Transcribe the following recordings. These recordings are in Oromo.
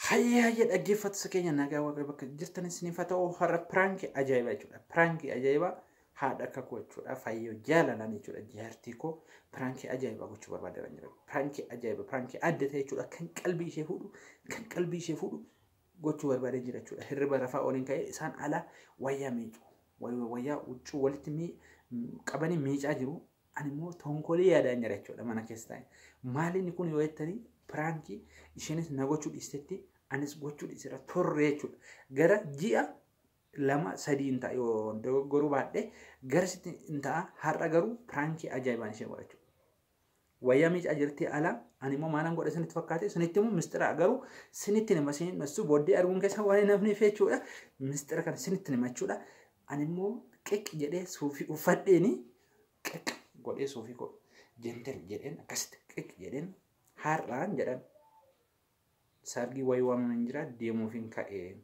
Hayyee hayyee dhaggeeffattoota keenya nagaa Waaqayyo bakka jirtan isiniif haa ta'u. Har'a piraankii ajaa'ibaa jechuudha. Piraankii ajaa'ibaa haadha kakuu jechuudha. Fayyoo jaalalaan jechuudha. Jaartii koo piraankii ajaa'ibaa gochuu barbaadan jira. Piraankii ajaa'ibaa, piraankii adda ta'e jechuudha. Kan qalbii ishee fuudhu, kan qalbii ishee fuudhu gochuu barbaadan jira jechuudha. Hirriba rafaa oliin ka'ee isaan ala wayyaa miicu. Wayyaa huccuu walitti qabanii miicaa jiru. Ani immoo tonkolii yaadaan jira jechuudha mana keessa taa'e. Maali kun yoo jettanii piraankii isheenis na gochuu dhiistetti anis gochuu dhiiseera turre jechuudha. Gara ji'a 2 3 hin ta'a yoo dogoggoruu baadhee gara sitti hin ta'a. Har'a garuu piraankii ajaa'ibaan ishee godha jechuudha. Wayyaa miicaa jirti ala ani immoo maalan godha isinitti fakkaate isinitti immoo mistira garuu isinitti nima isin massu booddee arguun keessa waan hin hafneef jechuudha. Mistira kana isinitti nima jechuudha. Ani immoo qiq jedhee suufii uffadheeni qiq godhee suufii koo jentel jedheen akkasitti qiq jedheen har'aan jedhan sargii wayii waamaman jira deemuuf hin ka'ee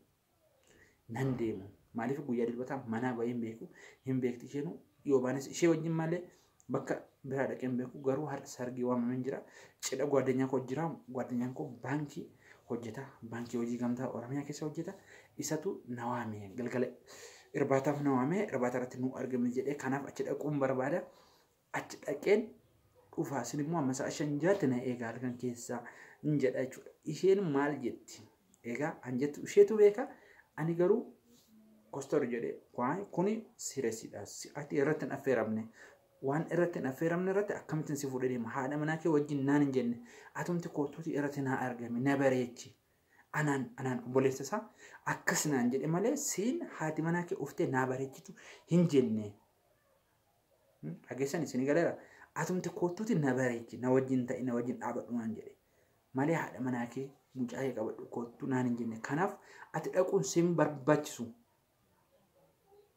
nan deemu. Maaliif guyyaa dilbataa manaa bahee hin beeku hin beekti isheen yoo baanes ishee wajjin malee bakka biraa dhaqee hin beeku garuu har'a sargii waamaman jira. Cidha gwaaddanyaa koo jira. Gwaddanyaan koo baankii hojjeta. Baankii hojii gamtaa Oromiyaa keessa hojjeta. Isatu na waame galgala irbaataaf na waame irbaata irratti nu argame jedhee kanaaf achi dhaquun barbaada. Achi dhaqeen dhufaa isin immoo amma sa'a 5 jaatti na eegaa halkan keessaa hin jedha jechuudha. Isheen maal jetti? Egaa an jettu isheetu beeka. Ani garuu kostor jedhee kuni siresidha. Ati irratti hin affeeramne. Waan irratti hin affeeramne irratti akkamittiin si fuudhee deema? Haadha manaa kee wajjin naan hin jenne. Atumti kootuuti irratti naa argame na bareechi. Anaan anaan obboleessa isaa akkas naan jedhe malee siin haati manaa kee uftee naa bareechitu hin jenne. Dhageessan isin galeera. Atumti kootuuti na bareechi na wajjin ta'i na wajjin dhaabadhu naan jedhe. Malee haadha manaa kee mucaa kee qabadhu kootu naan hin jenne. Kanaaf ati dhaquun sin barbaachisu.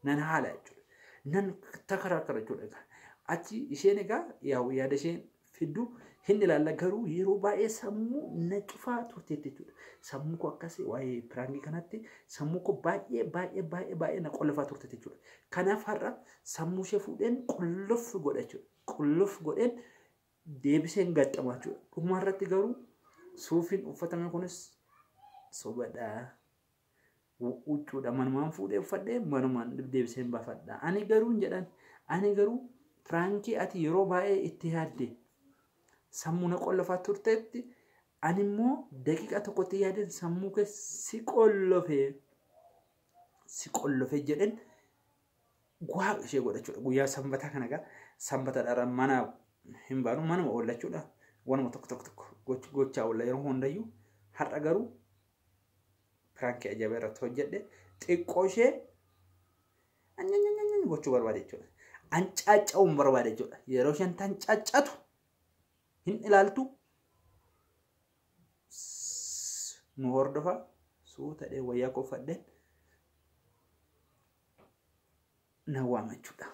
Nan haala jechuudha. Nan takaraakara jechuudha. Achi isheen egaa yaada isheen fiddu hin ilaalla garuu yeroo baay'ee sammuu na cufaa turteetti jechuudha. Sammuu koo akkasii waa'ee piraankii kanatti sammuu koo baay'ee baay'ee baay'ee baay'ee na qollofaa turteetti jechuudha. Kanaaf har'a sammuu ishee fuudheen qulluff godha jechuudha. Qulluff godheen deebiseen gaxxama jechuudha. Dhuma irratti garuu suufiin uffatame kunis sobadha. Huccuudha manumaan fuudhee uffadhee manumaan deebiseen baafadha. Ani garuu hin jedhan ani garuu piraankii ati yeroo baay'ee itti yaadde sammuu na qollofaa turteetti ani immoo daqiiqaa tokkotti yaadeen sammuu kee si qollofee jedheen gwaa ishee godha jechuudha. Guyyaa sanbataa kana egaa sanbata dharra mana hin baanu manuma oolla jechuudha. Wanuma tokko tokko tokko gochaa oolla yeroo hundayyuu har'a garuu piraankii ajaa'ibaa irratti hojjedhe xiqqoo ishee anyanyanyanya gochuu barbaade jechuudha. Ancaaca'uun barbaade jechuudha. Yeroo isheen tancaacatu hin ilaaltu nu hordofa suutadhee wayyaa koo uffadheen na waama jechuudha.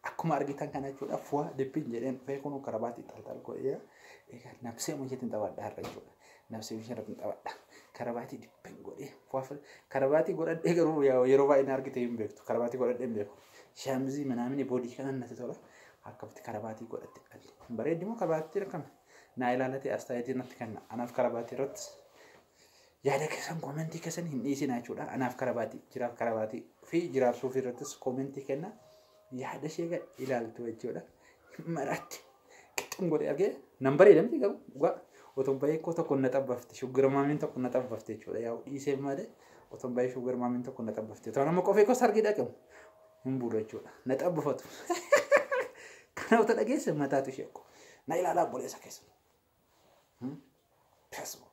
Akkuma argitan kana jechuudha fu'a dippiin jedheen dhufee kun karabaatii xalxal godhee egaa nafsee isheetiin taphadha har'a jechuudha. Nafsee ishee irratti taphadha. Karabaatii dippiin godhee fu'a karabaatii godhadhee garuu yeroo baay'ee na argite hin beektu. Karabaatii godhadhee hin beeku. Shaamizii manaamini boodii kanan natti tola. Akkamitti karabaatii godhatte dhalli. Bareeddi moo karabaatii rakkame? Naa ilaalatee astaayitii natti kenna. Anaaf karabaatii irratti yaada keessan koomentii keessan hin dhiisinaa jechuudha. Anaaf karabaatii jiraaf karabaatii fi jiraaf suufii irrattis koomentii kenna. Yaada ishee ilaaltu jechuudha. Maraatti qixxum godhee argee nan bareeda miti garuu dhugaa otoo bahee koo tokko na xabbafte shuggara maamiin tokko na xabbafte jechuudha. Yaa dhiisee malee otoo bahee shuggara maamiin tokko na xabbafte. Otoo nama qofee koo sargii dhaqamu hin bulu jechuudha. Na xabbafatu. Kana otoo dhageesse mataatu ishee akkoo. Na ilaalaa obboleessa keessa. Pesmo.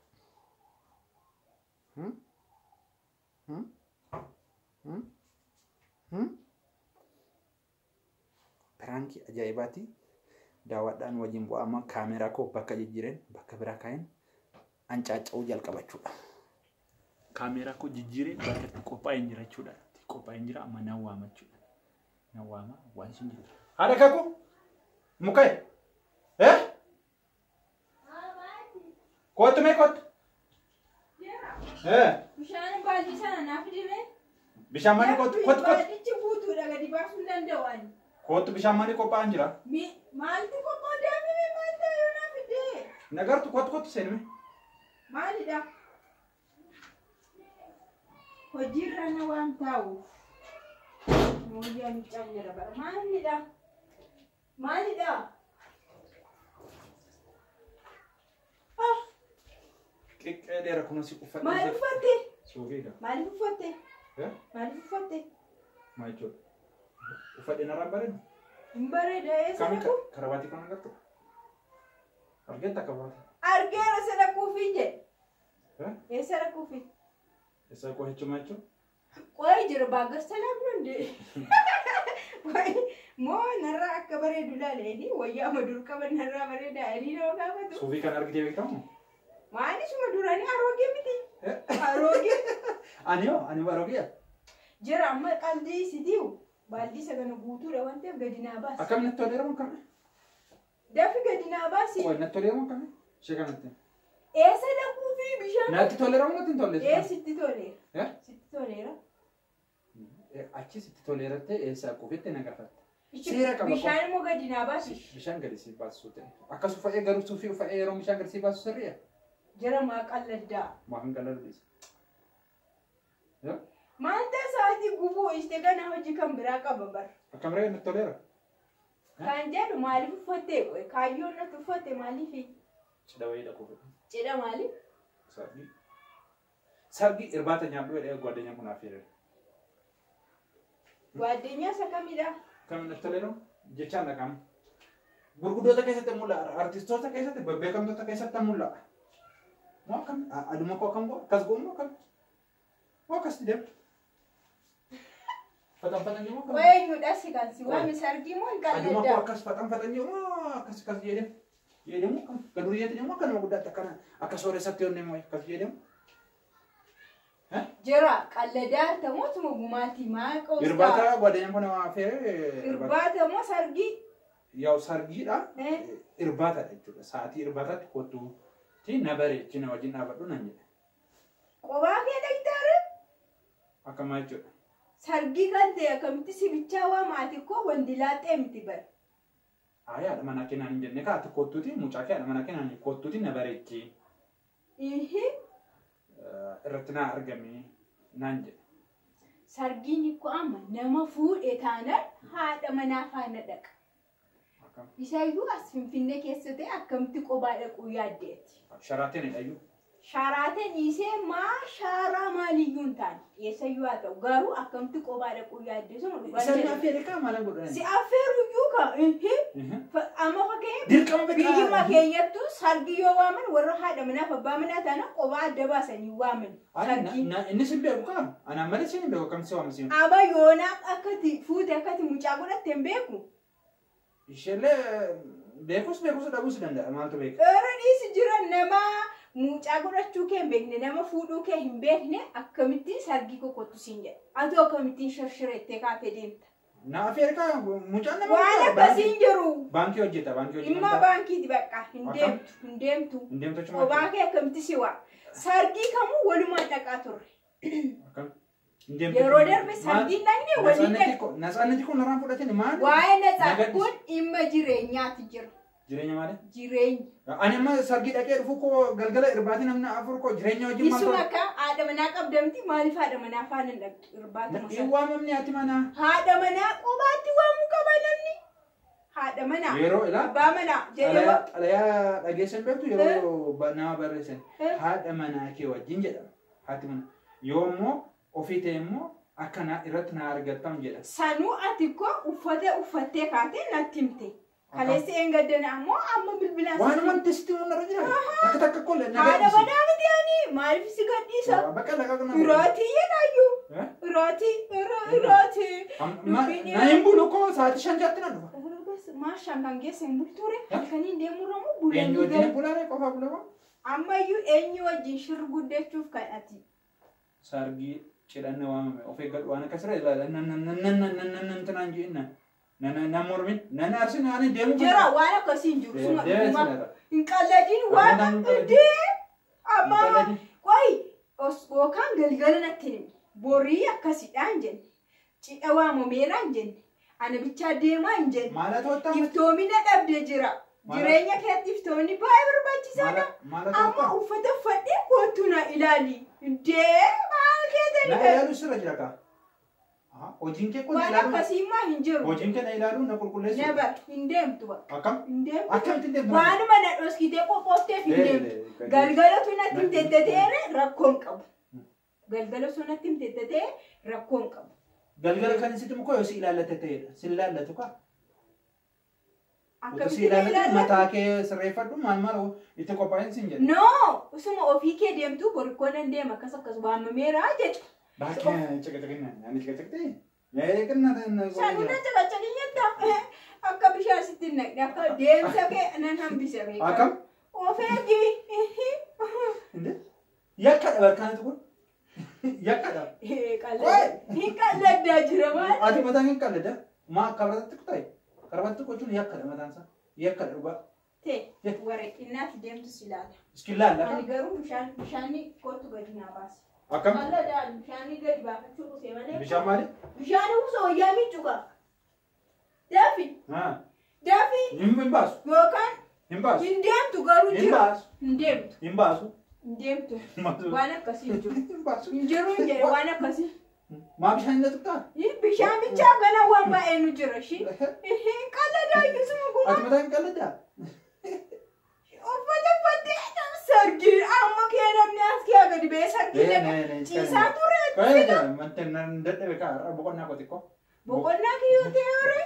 Piraankii ajaa'ibaati. Daawwadhaan wajjin bu'aa amma kaameraa koo bakka jijjiireen bakka biraa kaa'een ancaaca'uu jalqaba jechuudha. Kaameraa koo jijjiiree bakka itti qophaa'een jira jechuudha. Itti qophaa'een jira amma nan waama jechuudha. Nan waama waan isheen jettu. Haadha kakuu mukee kootu mee kootu. Bishaan baaldii sana naaf dibee. Bishaan malee kootu kootu kootu. Baaldichi guutuudha gadi baasuu hin danda'u ani. Kootu bishaan maalii qophaa'an jira? Maaltu qophaa'u deemee maal ta'e na fidee? Nagartu kootu kootu seenime. Maalidha? Hojiirra na waan taa'uuf. Mooyyaa mucaan jira bara. Maalidha? Maalidha? Xiqqee dheera kunuunsi si uffadhe. Maaliif uffatte? Suufii gaa. Maaliif uffatte? Maaliif uffatte? Maal jechuudha? Uffadhe narraan bareedu? Hin bareeda eessa Kami dhaqu? karabaatii kan agartu? Argeetta karabaatii? Argeera isa dhaquufi jedhe. Eessa dhaquufi? Eessa koo jechuun maal jechuudha? Qo'ee jira baaggar salaam danda'e. Moo narraa akka bareedu ilaalee wayyaa amma dur qaban narraa bareedaa inni nama gaafatu. Suufii kan argitee beekamu? Maanisuma duranii aroogee miti. Aroogee. Ani hoo ani aroogee? Jira amma qalbii sitiiwu baaldii isa kana guutuudha waan ta'eef gadi naa baasi. Akkam natti toleera moo akkami? Dafi gadi naa baasi. Qoy natti toleera moo akkami? Ishee kanatti. Eessa dhaquu fi bishaan? Natti toleera moo natti hin tolle? Ee sitti toleera. Sitti toleera. Achi sitti toleerattee eessa quufitti na gaafatte. Seera qaba. Bishaan immoo gadi naa baasi. Bishaan gadi si baasu ta'e. Akkas uffa'ee garuu suufii uffa'ee yeroo bishaan gadi si baasu sirriidha. Jira maa qalladdaa. Maa hin qalladhiisa. Maal ta'a sa'aatii gubuu ishee kana hojii kan biraa qaba bara. Akkam ree natti toleera. Kan jedhu maaliif uffattee qoe kaayyoon natti uffatte maaliifi? Cidha wayii dhaquu fedha. Cidha maaliif? Sargii. Sargii irbaata nyaadhu jedhee gwaddeenyaa kun affeerera. Gwaddeenyaa isa kamidha? Kam natti toleera jechaan dhaqamu. Gurguddoota keessatti mul'ata. Artistoota keessatti beekamtoota keessatti mul'ata. Moo akkam aduma koo akkam goo akkas goon moo akkam moo akkas deemu. Faxan faxan jiru akkam. Eenyudha si kan si waame sargii moo hin Aduma koo qalladdaa? akkas faxan faxan jiru moo akkas akkas jedhemu. Jedhemu akkam gadurii jedhamu akka nama guddaatti akkana akka sooressatti yoonnee moo akkas jedhamu. Jira qalladaa tamoo tuma gumaatii maa qoostaa? Irbaata gwaddeenyaan kun nama affeere. Irbaata moo sargii? Yaa'u sargiidha. Irbaatadha jechuudha. Sa'aatii irbaataatti kottu na bareechi na wajjin dhaabadhu nan jedhe. Qobaa kee dhaqxaare? Akka maal jechuudha? Sargii kan ta'e akkamitti si bichaa waa maatii koo wanti laaxee miti bara. Ayi haadha manaa kee naan hin jenne kaati kottuuti mucaa kee haadha manaa kee naan kottuuti na bareechi. Irratti naa argame naan jedhe. Sargiin koo amma nama fuudhe taanaan haadha manaa faana dhaqa. Isayyuu as Finfinnee keessa ta'e akkamitti qobaa dhaquu yaaddeetti? Sharaateen hidhayyuu. Sharaateen dhiisee maa shaaraa maaliyyuu hin taane eessayyuu haa ta'u garuu akkamitti qobaa dhaquu yaaddee sun dhugaa Isaan jedha. affeere kaa maal godhan? Si affeeruyyuu ka amma fakkeenyaaf Dirqama beekaa. biyyuma keenyattuu sargii yoo waaman warra haadha manaaf abbaa manaa taana qobaa adda baasanii waaman sargii. Inni sin beeku kaa? Anaan malee sin hin beeku akkamitti si waama siin? Amma yoonaa akkati fuute akkati mucaa godhatte hin beeku. Isheellee beekus beekus dhabuus danda'a maaltu beeka? Irra dhiisi jira nama mucaa godhachuu kee hin beekne nama fuudhuu kee hin beekne akkamittiin sargii kokottu siin jedha. Atoo akkamittiin shirshirettee kaatee deemta. Na affeere kaa mucaan nama Waan akkasii hin jiru. Baankii hojjeta baankii hojjeta. Dhimma baankiiti bakka hin deemtu hin deemtu. Hin deemtu achuma. Qobaa kee akkamitti si waa. Sargii kamuu walumaan dhaqaa turre. Akkam? Hin deemtu. Yeroo darbe sargiin dhaqne waliin dhaqne. Natsaannati kun narraan fudhatani maali? Waa'ee natsaa Nagadis. kun dhimma jireenyaati jira. Jireenya maali? Jireenya. Ani amma sargii dhaqee dhufu koo galgala irbaatii namni afur koo jireenya wajjin maal Isuma akka haadha manaa qabdamti maaliif haadha manaa faana hin dhaqxu irbaatuma Hin sana. waamamni ati manaa. Haadha manaa qobaatti waamuu qaba namni. Haadha manaa. Yeroo ilaa Abbaa manaa jedhee xalayaa dhageessan beektu yeroo nama barreessan haadha manaa kee wajjin jedhama. Haati manaa. Yoo immoo ofii ta'e immoo akka irratti na argattam jedha. Sanuu ati koo uffata uffattee kaatee natti himte. Kaleessa eengaddana ammoo amma bilbilaan Waan wanti sitti mul'atu jira. Takka takka kolle na Haadha gadhiisi. manaa miti ani maaliif si gadhiisa? Bakka laga kana. Irootii jedhaayyuu. Irootii irootii. Na hin bulu koo sa'aatii 5 jaatti na dhufa. Maashaan kan geesse hin bulture halkaniin deemurra moo Eenyu bulanii wajjin galu? bulaaree qofa bulaa? Ammayyuu eenyu wajjin shir guddachuuf kan ati. Sargii cidhanne waamame of eeggadhu waan akkasirra ilaala nan nan nan nan nan nan nan tanaan jedhin nan nan mormin nan arsin ani deemu. Jira waan akkasii hin jiru. Suma dhuguma Deemu. hin qalladin waan iddee amma qoy yookaan galgala natti himi. Borii akkasiidhaan jenne. Cidha waamameeraan jenne. Ana bichaa deemaa hin jedhu. Maalatu ottaa? Iftoomina dhabdee jira. Jireenya keetti iftoomni baay'ee barbaachisaadha. Maalatu Amma ottaa? uffata uffadhee kootu na ilaali. Dee maal Na keetani kan? ilaalu sirra jira kaa. Hojiin kee kun Waan ilaalu. akkasii immoo hin jiru. Hojiin kee na ilaalu na qulqulleessu. Never hin deemtu bakka. Akkam? Hin deemtu. Akkamitti hin deemtu? Waanuma na dhoskitee qophoofteef hin deemtu. Galgalatu natti himteetteteere rakkoo hin qabu. Galgala osoo natti himteettetee rakkoo hin qabu. Galgala kan sitti muka yoo si ilaallate ta'edha. Si ilaallatu kaa. Utuu Akkamitti si na ilaallatu ilaallatu? mataa kee sirreeffadhu maal maal itti qophaa'in siin jedhe. No, usuma ofii kee deemtu borikoo nan deema akkas akkas waamameera jecha. Bakkee caqacaqina. Ani caqacaqtee? Sanuu na caqacaqin jetta. Akka bishaan sitti hin naqne akka deemsa kee nan hambisa beekaa. Akkam? Of eegi. Yakkadha barkaanatu kun. Yakkadha. Hin qalladdaa jira maal? Ati mataan hin qalladda. Maa kabaratti kutayi. Kabaratti gochuun yakkadha mataan isaa. Yakkadha dhugaa. Tee waraqinnaaf deemtu si ilaala. Iski ilaalla. Ani garuu bishaanni kootu gadi naa baasa. Akkam? Qalladaan bishaanni gadi baafachuu qusee malee. Bishaan maali? Bishaan uwwisa wayyaa miiccu kaa. Dafi dafi Hin baasu. yookaan Hin baasu. hin deemtu garuu Hin jira. baasu. Hin deemtu. Hin baasu. Hin deemtu. Hin baasu. Waan akkasii hin jiru. Hin baasu. Hin jiru hin jedhe waan akkasii. Maa bishaan hin tuqxaa? Bishaan bichaa gana waan baay'ee nu jira shi. Qalladaan suma Ati gumaa. mataan hin qalladdaa? Uffata uffattee sargii amma kee namni as kee gadi ba'ee sargii dhaqa. Ciisaa ture. Wanti nan dadhabe kaa boqonnaa koo xiqqoo. Boqonnaa kiyyoo ta'e horee.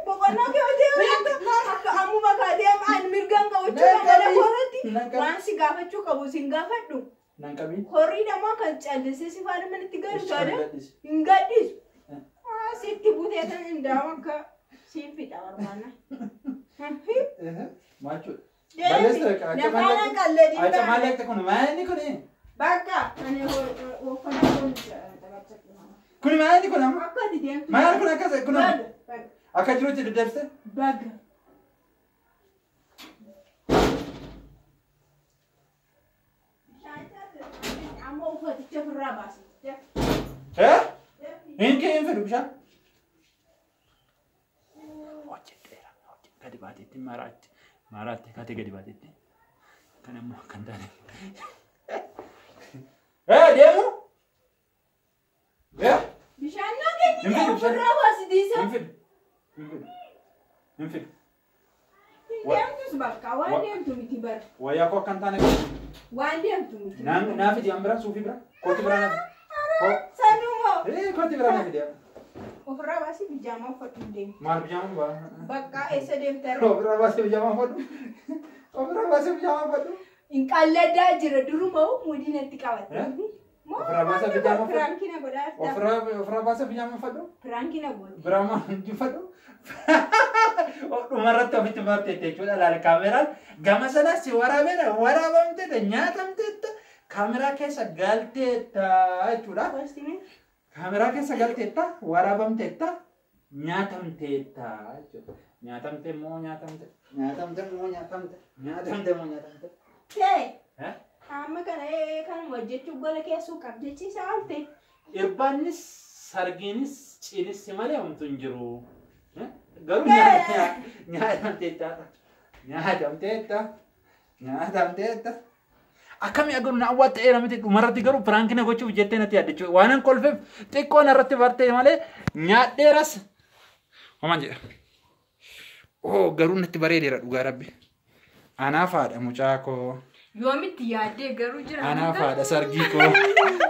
Boqonnaa kiyyoo ta'e horee akka ammuma kaatee ani mirgaan qabachuu mana koorratti waan si gaafachuu qabu si hin gaafadhu. Nan qabiin. Horii namaa kan callisee si faana manatti galu taane hin gadhiisu. Sitti butee tan hin daawu akka siin fixa barbaanna. Maal jechuudha? Nafaana qalladii Acha maal akka kun maal kun? Bakka ani uffata kun Kun maal kun amma? akka ati deemtu. Maal kun akkas kun Baga baga akka jirutti daddabse? baga. Amma uffaticha ofirraa baasi. Hin kee hin fedhu bishaan. Hojjedheera. Gadi baateetti maraatti. Maraatti kaatee gadi baateetti. Kan ammoo akka hin taane. Deemu? Bishaan naa kennite Hin fedhu bishaan. ofirraa baasitiisa. Hin fedhu. Hin fedhu. Hin fedhu. Hin deemtus bakka waan deemtu miti bara. Wayyaa koo akka hin taane. Waan deemtu miti. Naa fidi an biraa suufii biraa. Kooti biraa naa fidi. Sanumoo. Kooti biraa naa fidi. Ofirraa baasii bijaamaa uffadhu hin deemu. Maal bijaamaa baa? Bakka eessa deemta? Ofirraa baasee bijaamaa uffadhu. Ofirraa baasee bijaamaa uffadhu. Hin qalladdaa jira duruma mudii natti qabatte. Ofirraa baasee bijaamaa uffadhu. Piraankii na godhaa jirta. Ofirraa baasee bijaamaa uffadhu. Piraankii na goote. Biraamaa uffadhu. Dhumarratti ofitti barteette jechuudha. Laala kaameraan gama sana si waraabeera waraabamteetta nyaatamteetta kaameraa keessa galteetta jechuudha. Kaameraa keessa galteetta waraabamteetta nyaatamteetta jechuudha. Nyaatamte moo nyaatamte nyaatamte moo nyaatamte nyaatamte moo nyaatamte. Tee. Amma kana kanuma hojjechuuf gola keessuu qabjechiisa oolte. Irbaannis sargiinis ciinis malee homtuu hin jiru. Garuu nyaatamteetta. Nyaatamteetta. Nyaatamteetta. Akkami agaruu na awwaatti miti dhumarratti garuu piraankina gochuuf jettee natti yaadde jechuudha. Waan an kolfeef xiqqoo narratti bartee malee nyaadheeras. Homaan jedha. Oo garuu natti bareedeera dhugaa rabbi. Anaaf haadha mucaa koo. Yoomitti yaaddee garuu jira. Anaaf haadha sargii koo.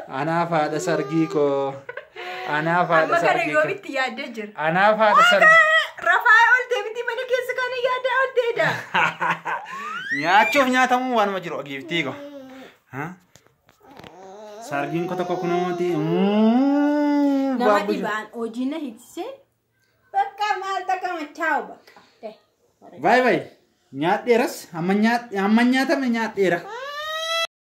Anaaf haadha sargii koo. Anaaf haadha Amma kana sargii koo. yoomitti yaaddee jira. Anaaf haadha sargii. Rafaa oltee miti mana keessa kana yaaddaa olteedha. Nyaachuuf nyaatamuu waanuma jiru giiftii koo. Sargiin koo tokko kunuuti. Nama dhibaan hojii na hiiksisee bakka maal takka machaa'u bakka. Baay'ee baay'ee. Nyaadheeras amma nyaatame nyaadheera.